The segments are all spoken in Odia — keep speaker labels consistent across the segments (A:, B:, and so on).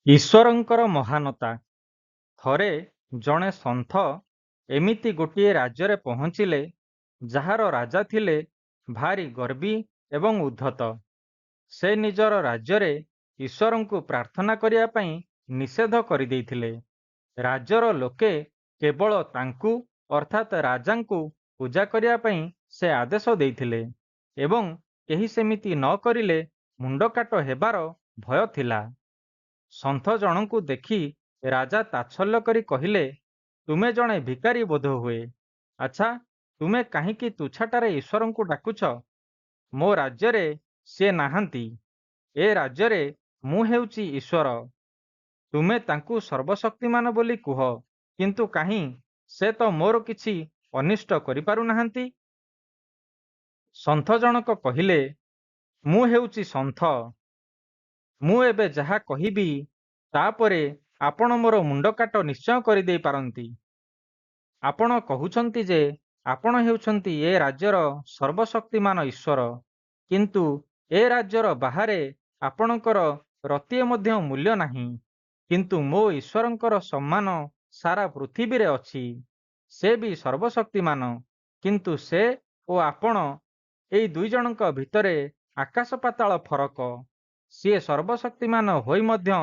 A: ଈଶ୍ୱରଙ୍କର ମହାନତା। ଥରେ ଜଣେ ସନ୍ଥ ଏମିତି ଗୋଟିଏ ରାଜ୍ୟରେ ପହଞ୍ଚିଲେ, ଯାହାର ରାଜା ଥିଲେ ଭାରି ଗର୍ବୀ ଏବଂ ଉଦ୍ଧତ। ସେ ନିଜର ରାଜ୍ୟରେ ଈଶ୍ୱରଙ୍କୁ ପ୍ରାର୍ଥନା କରିବା ପାଇଁ ନିଷେଧ କରିଦେଇଥିଲେ। ରାଜ୍ୟର ଲୋକେ କେବଳ ତାଙ୍କୁ ଅର୍ଥାତ୍ ରାଜାଙ୍କୁ ପୂଜା କରିବା ପାଇଁ ସେ ଆଦେଶ ଦେଇଥିଲେ ଏବଂ କେହି ସେମିତି ନ କରିଲେ ମୁଣ୍ଡକାଟ ହେବାର ଭୟ ଥିଲା। ସନ୍ଥ ଜଣଙ୍କୁ ଦେଖି ରାଜା ତାଚ୍ଛଲ୍ୟ କରି କହିଲେ, "ତୁମେ ଜଣେ ଭିକାରୀ ବୋଧହୁଏ। ଆଚ୍ଛା, ତୁମେ କାହିଁକି ତୁଚ୍ଛାଟାରେ ଈଶ୍ୱରଙ୍କୁ ଡାକୁଛ? ମୋ ରାଜ୍ୟରେ ସିଏ ନାହାନ୍ତି। ଏ ରାଜ୍ୟରେ ମୁଁ ହେଉଛି ଈଶ୍ୱର। ତୁମେ ତାଙ୍କୁ ସର୍ବଶକ୍ତିମାନ ବୋଲି କୁହ, କିନ୍ତୁ କାହିଁ, ସେ ତ ମୋର କିଛି ଅନିଷ୍ଟ କରିପାରୁନାହାନ୍ତି। ସନ୍ଥ ଜଣକ କହିଲେ, "ମୁଁ ହେଉଛି ସନ୍ଥ। ମୁଁ ଏବେ ଯାହା କହିବି, ତା'ପରେ ଆପଣ ମୋର ମୁଣ୍ଡକାଟ ନିଶ୍ଚୟ କରିଦେଇ ପାରନ୍ତି। ଆପଣ କହୁଛନ୍ତି ଯେ ଆପଣ ହେଉଛନ୍ତି ଏ ରାଜ୍ୟର ସର୍ବଶକ୍ତିମାନ ଈଶ୍ୱର; କିନ୍ତୁ ଏ ରାଜ୍ୟର ବାହାରେ ଆପଣଙ୍କର ରତିଏ ମଧ୍ୟ ମୂଲ୍ୟ ନାହିଁ। କିନ୍ତୁ ମୋ ଈଶ୍ୱରଙ୍କର ସମ୍ମାନ ସାରା ପୃଥିବୀରେ ଅଛି। ସେ ବି ସର୍ବଶକ୍ତିମାନ; କିନ୍ତୁ ସେ ଓ ଆପଣ, ଏଇ ଦୁଇଜଣଙ୍କ ଭିତରେ ଆକାଶ ପାତାଳ ଫରକ। ସିଏ ସର୍ବଶକ୍ତିମାନ ହୋଇ ମଧ୍ୟ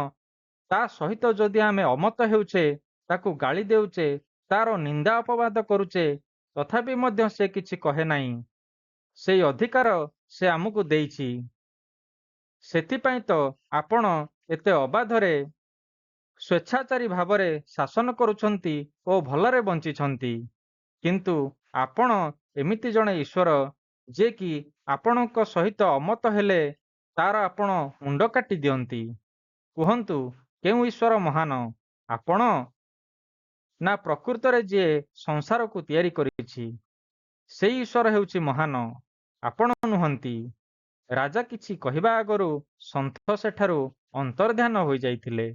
A: ତା' ସହିତ ଯଦି ଆମେ ଅମତ ହେଉଛେ, ତାକୁ ଗାଳି ଦେଉଛେ, ତା'ର ନିନ୍ଦା ଅପବାଦ କରୁଛେ, ତଥାପି ମଧ୍ୟ ସେ କିଛି କହେ ନାହିଁ। ସେଇ ଅଧିକାର ସେ ଆମକୁ ଦେଇଛି। ସେଥିପାଇଁ ତ ଆପଣ ଏତେ ଅବାଧରେ ସ୍ୱେଚ୍ଛାଚାରୀ ଭାବରେ ଶାସନ କରୁଛନ୍ତି ଓ ଭଲରେ ବଞ୍ଚିଛନ୍ତି। କିନ୍ତୁ ଆପଣ ଏମିତି ଜଣେ ଈଶ୍ୱର, ଯେ କି ଆପଣଙ୍କ ସହିତ ଅମତ ହେଲେ ତା'ର ଆପଣ ମୁଣ୍ଡ କାଟି ଦିଅନ୍ତି। କୁହନ୍ତୁ, କେଉଁ ଈଶ୍ୱର ମହାନ, ଆପଣ ନା ପ୍ରକୃତରେ ଯିଏ ସଂସାରକୁ ତିଆରି କରିଛି? ସେଇ ଈଶ୍ୱର ହେଉଛି ମହାନ, ଆପଣ ନୁହନ୍ତି। ରାଜା କିଛି କହିବା ଆଗରୁ ସନ୍ଥ ସେଠାରୁ ଅନ୍ତର୍ଦ୍ଧାନ ହୋଇଯାଇଥିଲେ।